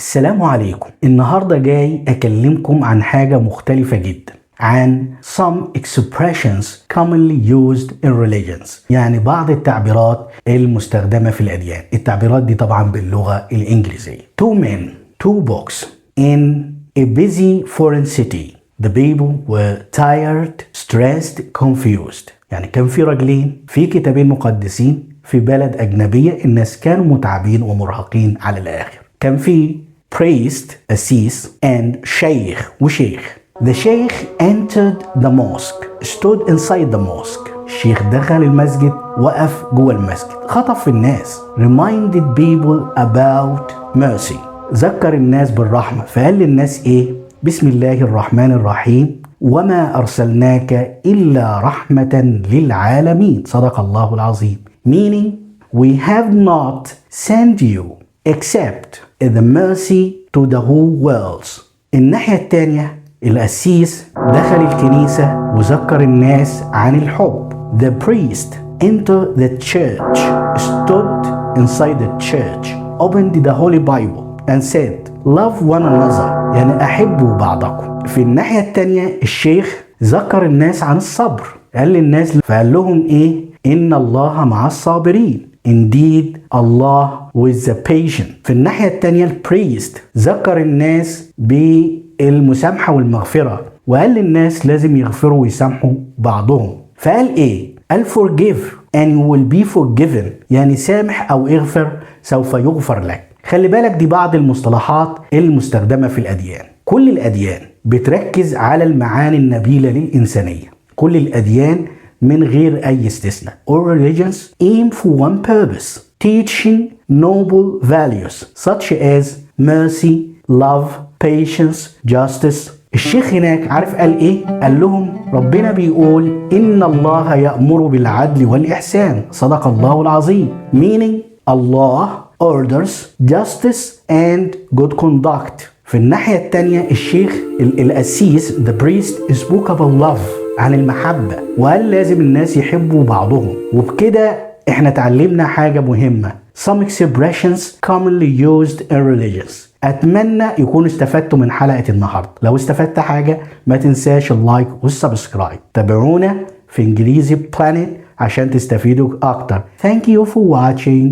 السلام عليكم. النهاردة جاي أكلمكم عن حاجة مختلفة جدا، عن some expressions commonly used in religions، يعني بعض التعبيرات المستخدمة في الأديان. التعبيرات دي طبعا باللغة الإنجليزية. Two men, two books in a busy foreign city. The people were tired, stressed, confused. يعني كان في رجلين في كتابين مقدسين في بلد أجنبية، الناس كانوا متعبين ومرهقين على الآخر. كان في priest قسيس and شيخ وشيخ. The sheikh entered the mosque, stood inside the mosque. الشيخ دخل المسجد، وقف جوه المسجد، خطب في الناس، reminded people about mercy، ذكر الناس بالرحمة. فقال للناس ايه؟ بسم الله الرحمن الرحيم، وما أرسلناك إلا رحمة للعالمين، صدق الله العظيم، meaning we have not sent you except the mercy to the whole world. الناحية التانية، القسيس دخل الكنيسة وذكر الناس عن الحب. The priest entered the church, stood inside the church, opened the Holy Bible and said, "Love one another"، يعني أحبوا بعضكم. في الناحية التانية، الشيخ ذكر الناس عن الصبر، قال للناس، فقال لهم ايه؟ إن الله مع الصابرين، Indeed Allah with the patient. في الناحية التانية، ال priest ذكر الناس بالمسامحة والمغفرة، وقال للناس لازم يغفروا ويسامحوا بعضهم. فقال ايه؟ قال "Forgive and you will be forgiven"، يعني سامح او اغفر سوف يغفر لك. خلي بالك، دي بعض المصطلحات المستخدمة في الأديان. كل الأديان بتركز على المعاني النبيلة للإنسانية، كل الأديان من غير أي استثناء. All religions aim for one purpose: teaching noble values such as mercy, love, patience, justice. الشيخ هناك عارف قال ايه؟ قال لهم ربنا بيقول ان الله يأمر بالعدل والإحسان، صدق الله العظيم، meaning Allah orders justice and good conduct. في الناحية التانية، الشيخ القسيس the priest spoke about love، عن المحبة، وقال لازم الناس يحبوا بعضهم. وبكده احنا اتعلمنا حاجة مهمة، some expressions commonly used in religions. اتمنى يكونوا استفدتوا من حلقة النهاردة. لو استفدت حاجة ما تنساش ال like وال subscribe. تابعونا في انجليزي Planet عشان تستفيدوا اكتر. Thank you for watching.